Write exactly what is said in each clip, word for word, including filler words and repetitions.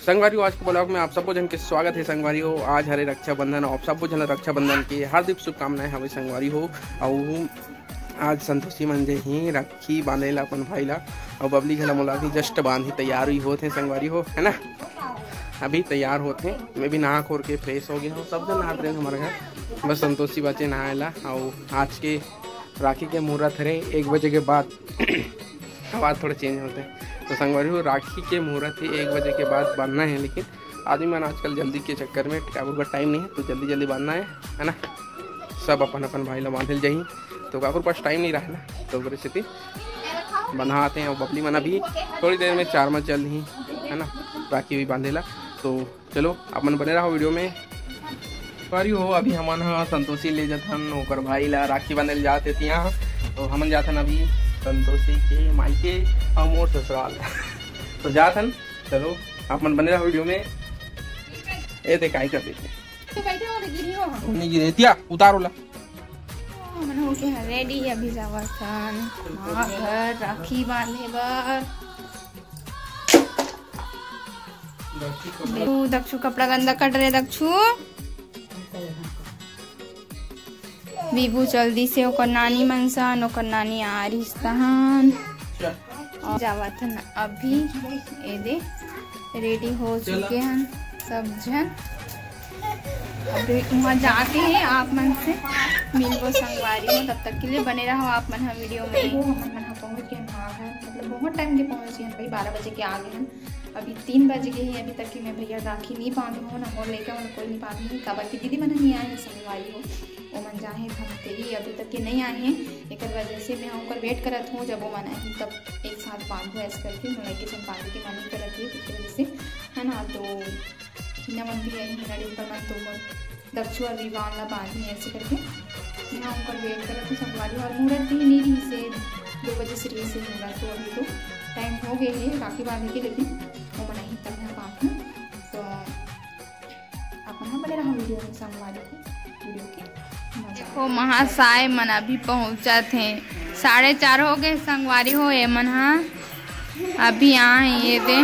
संगवारी हो, आज के vlog में आप सबो झन के स्वागत हे। संगवारी हो, आज हरे रक्षाबंधन, आप सबो झन ला रक्षाबंधन के हार्दिक शुभकामनाएं हवे संगवारी हो। अउ आज संतोषी मन जे ही राखी बांधे ला अपन भाई ला, अउ बबली घला मोला भी just बांधी तैयार हुई होत हे संगवारी हो, है ना। अभी तैयार होत हे, मैं भी नहा खोर के fresh हो गया हूँ। सब झन नहात रहे हमारे घर, बस संतोषी बाचे नहाए ला। अउ आज के राखी के मुहूर्त हरे एक बजे के बाद। आवाज़ थोड़ा change होते हैं। तो संगवारी हो, राखी के मुहूर्त ही एक बजे के बाद बांधना है, लेकिन आदमी मन आजकल जल्दी के चक्कर में काकरो पास टाइम नहीं है, तो जल्दी जल्दी बांधना है, है ना। सब अपन अपन भाई ला बांधे ल जाही, तो काकरो पास टाइम नहीं रहा ना, तो ओकरे सेती बंधाते हैं। और बबली मन अभी थोड़ी देर में चार बजे चल ही, है ना, राखी भी बांधेला। तो चलो, अपन बने रहो वीडियो में। संगवारी हो, अभी हमन ह संतोषी ले जाथन, ओकर भाई ला राखी बांधे ल जात हे तिहाँ। तो हमन जाथन अभी संतोषी के मायके अउ मोर ससुराल। तो जाथन, चलो, अपन बने रहो वीडियो में। ए देख, आई कर देखे। तो बैठे हो, गिरी हो। नहीं गिरे, तिया उतारो ला। हमन हो के हैं ready, अभी जावत हन माँ घर राखी बांधे बर। दक्षु, दक्षु कपड़ा गंदा कर रहे दक्षु। विभू चल दिस हे ओकर नानी मन सन, ओकर नानी आ रहिस तहन। अउ जावत हन अभी, ए दे ready हो चुके हन सब झन। अभी वहाँ जाके ही आप मन से मिलबो संगवारी हो, तब तक के लिए बने रहो आप मन ह वीडियो में। वो हमन मन ह पहुँच गए हन, मतलब बहुत टाइम के पहुँच गए हन भाई, बारह बजे के आ गए हन। अभी तीन बज गए हैं, अभी तक के मैं भैया राखी नहीं बांधे हो ना, मोर लइका मन कोई नहीं बांधे, काबर कि दीदी मन नहीं आए हैं संगवारी हो, वो मन जाए हैं धमतरी, अभी तक के नहीं आए हैं। एक वजह से मैं उनकर wait करत हूँ, जब वो मन आही तब एक साथ बांधू, ऐसे करके मोला के झन बांधे के मन नहीं करत है, इस वजह से, है ना। तो हिना मन भी आई, हिना डिम्पल मन तो मोर दक्षु अउ विवान ला बांधी ऐसे करके। यहाँ उनकर wait करत हूँ संगवारी, और मुहूर्त भी नहीं रही से, दो बजे से रही से मुहूर्त, तो अभी तो टाइम हो गए है राखी बांधे के, लेकिन वो मन आही तब यहाँ बांधू। तो अपन ह बने रहो वीडियो में संगवारी हो, वीडियो के मजा। देखो महाशय मन अभी पहुँचत हे, साढ़े चार हो गए संगवारी हो, ये मन ह अभी आए ये दे।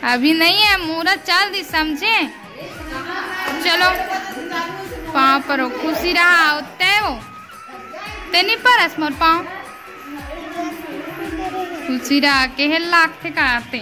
अभी नहीं है, मुहूर्त चल दी समझे। चलो, पाँव परो, खुशी रहा होते हो। ते नहीं परस मोर पाँव। खुशी रहा के हे लागथे का आते।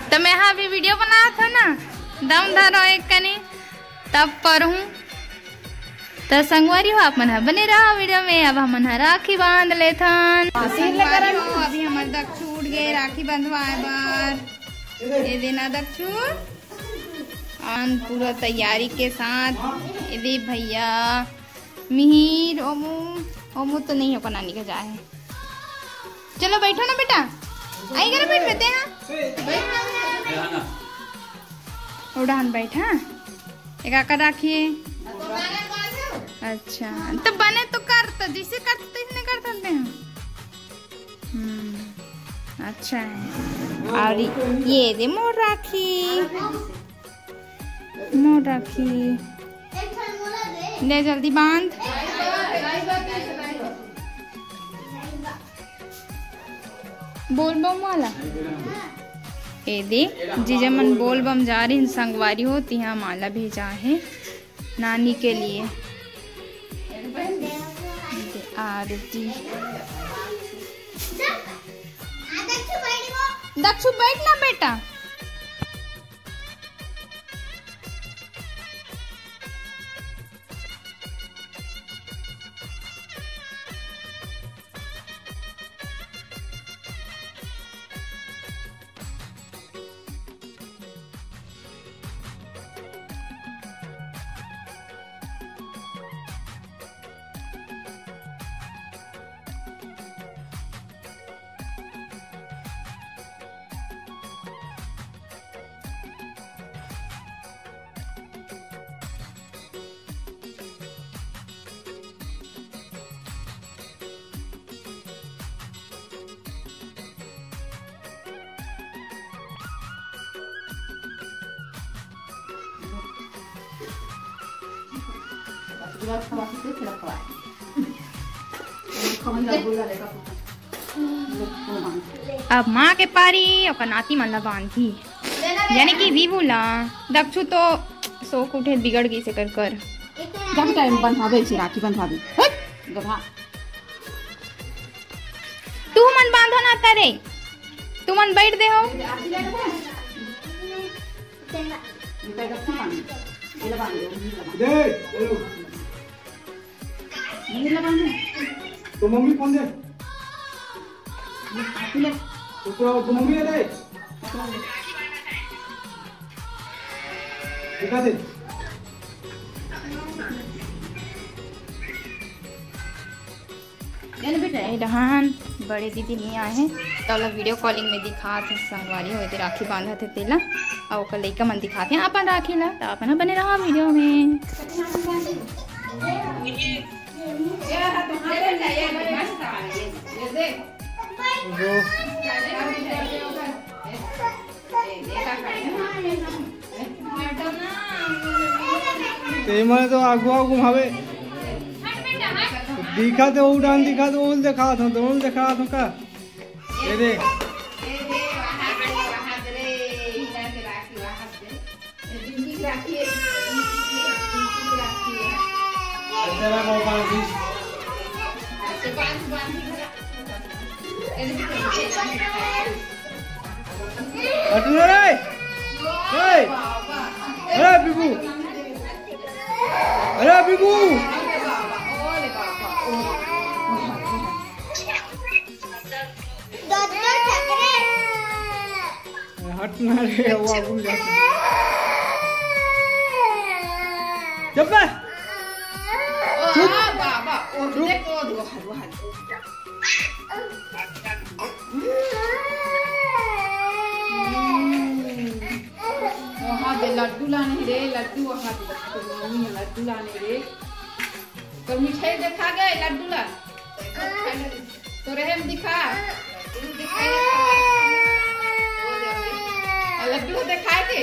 तो मैं हा अभी वीडियो बनात हो ना, दम धरो एक कनी, तब परहूँ। तो संगवारी हो, आप मन ह बने रहा वीडियो में। अब हमन ह राखी बांध लेथन। तो संगवारी हो, अभी हमर दक्षु उठ गए राखी बंधवाए बर। ये देना दक्षु। आन पूरा तैयारी के साथ। ये दे भैया, मिहिर, ओमू, ओमू तो नहीं, ओकर नानी के जाए है। चलो बैठो ना बेटा, आई करो, बैठ बेटे। हाँ, उड़ान बैठ। हाँ, एक आकर राखिए। अच्छा, तो बने तो कर, तो जैसे कर, तो इसने कर सकते हैं। हम्म, अच्छा है। और ये दे मोर राखी, मोर राखी, ले जल्दी बांध। बोल बम वाला। ए दे, जीजा मन बोल बम जा रही, संगवारी हो, तिहा माला भेजा है नानी के लिए। आरती। दक्षु, बैठ ना बेटा। अब माँ के पारी ओकर नाती मन ला बांधही, यानी कि विभू ला। दक्षु तो सो के उठे, बिगड़ गई से कर कर। जा बेटा, एम बंधाबे, इसे राखी बंधाबे। हट, गधा। तू मन बांधो ना तारे, तू मन बैठ दे हो। दे, दे। तो मम्मी फोन दे। तो, तो मम्मी दे। दिखा दे। ए डहान बड़े दीदी नहीं आए हैं, तो ओला वीडियो कॉलिंग में दिखात हे संगवारी हो, एदे राखी बांधत हे तेला, अउ ओकर लइका मन दिखात हे अपन राखी ला, तो अपन ह बने रहा वीडियो में। तेमन तो आगू आगू घुमावे। दिखा दे, वो डांस दिखा दे, वो दिखा दो, दोनों दिखा दो का। ये दे। हटना रे। ए! अरे बिबू। अरे बिबू। हटना रे, वो आगू ले। चुप बे। चुप। चुप। वहाँ दे लड्डू लाने रे, लड्डू वहाँ दे, तो मम्मी ने लड्डू लाने रे। तो मिठाई देखा गए लड्डू ला। तो रहम दिखा। लड्डू दिखाई दे। आ, लड्डू दिखाए के।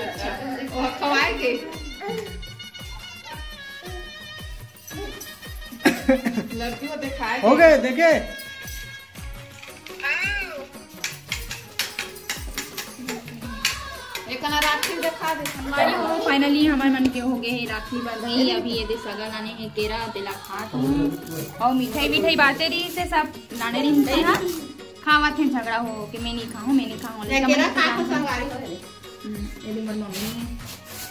अच्छा, वो खवाए के। लड़की को दिखाए हो गए, देखे। एक ना राखी दिखा दे। हमारी हो, finally हमर मन के हो गए हे राखी बंधई। अभी ये दे सगा लाने हे केरा, तेला खात हूँ। और मिठाई, मिठाई बांटे रही से सब लाने रही से, हाँ। खावत हे झगड़ा हो के मैं नहीं खाऊँ, मैं नहीं खाऊँ। लेकिन केरा खा के संगवारी हो रे। हम्म, ये दे मोर मम्मी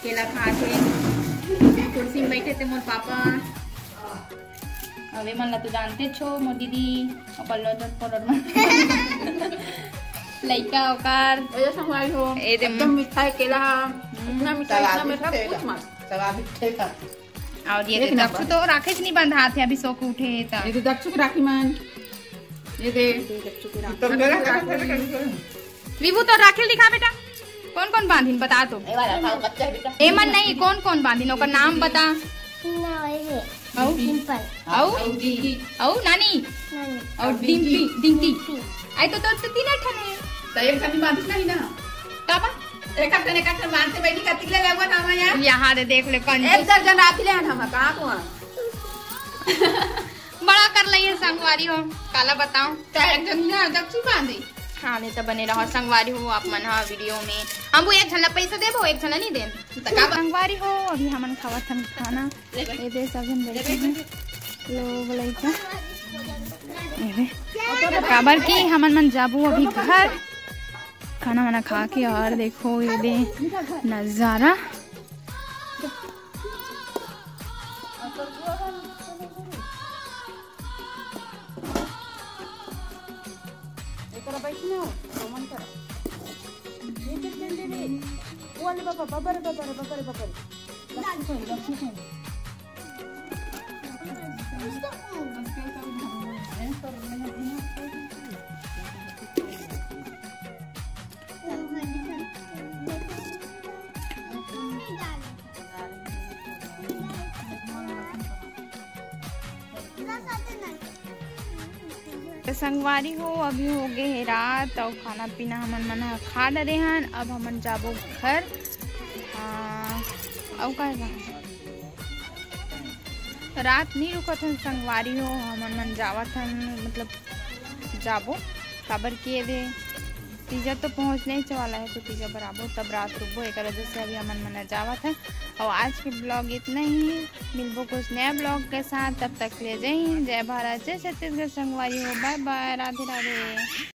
केला खात हे। कुर्सी में बैठे थे मोर पापा। अब ये मन ला तो जानते छो, मोर दीदी, और पल्लो तो पलोट मन। लइका ओकर। ये संगवारी हो, ए दे एकदम मीठा है केला। हम्म। इतना मीठा, इतना मीठा, पूछ मत। सवाद भी ठीक है। और ये एक दे नंबर। दक्षु तो राखे से नहीं बंधात हे, अभी सो के उठे हे त। ये दे दक्षु के राखी मन। ये दे। ये दे दक्षु के राखी। विभू, तो राखी दिखा बेटा, कौन कौन बांधिन बता तो। ये वाला था, बच्चा है बेटा। एमन नहीं, कौन कौन बांधिन, ओकर नाम बता। टीना, ये अउ? डिम्पल। अउ? अउ नानी? नानी। अउ डिम्पी, डिंकी। डिम्पी। आई तो तोर से तीन ठन हे। तो एक ठन बांधिस नहीं ना। काबर? एक ठन, एक ठन बांधते बैठी का तिगले लगवा ना यार। यहाँ दे देख ले कंजूस। एक दर्जन राखी ले हम कहाँ को। बड़ा कर लइहन संगवारी हो, काला बताओ। चाहे एक जन ना दक्षु बांधे। हाँ, नहीं तो बने रहो संगवारी हो आप मन हा वीडियो में। हम वो एक झन ला पैसा देबो, एक झन ला नहीं देन। तो का बा- संगवारी हो, अभी हमन खावत हन खाना। ये दे सब झन बैठे हैं। लो, बोलाई का? ये दे। काबर कि हमन मन जाबो अभी घर। खाना वाना खा के और देखो ये दे नजारा। एकरा बैठ ना, कमन करा। ये देख, देख, देख, देख। वो वाले बाबा, बाबा रे, बाबा रे, बाबा रे, बाबा रे। लक्ष्मी कहीं, लक्ष्मी कहीं। तो संगवारी हो, अभी हो गए हे रात अउ खाना पीना हमन मन ह खा डरे हन। अब हमन जाबो घर। आ, अउ का हे? रात नहीं रुकत हन संगवारी हो, हमन मन जावत हन, मतलब जाबो, काबर कि ये दे तीजा तो पहुँचने ही वाला है, तो तीजा बर आबो, तब रात रुकबो, एकर वजह से अभी हमन मन जावत है। और आज के ब्लॉग इतना ही, मिलबो कुछ नया ब्लॉग के साथ, तब तक ले जय हिंद, जय भारत, जय छत्तीसगढ़ संगवारी हो, बाय बाय, राधे राधे।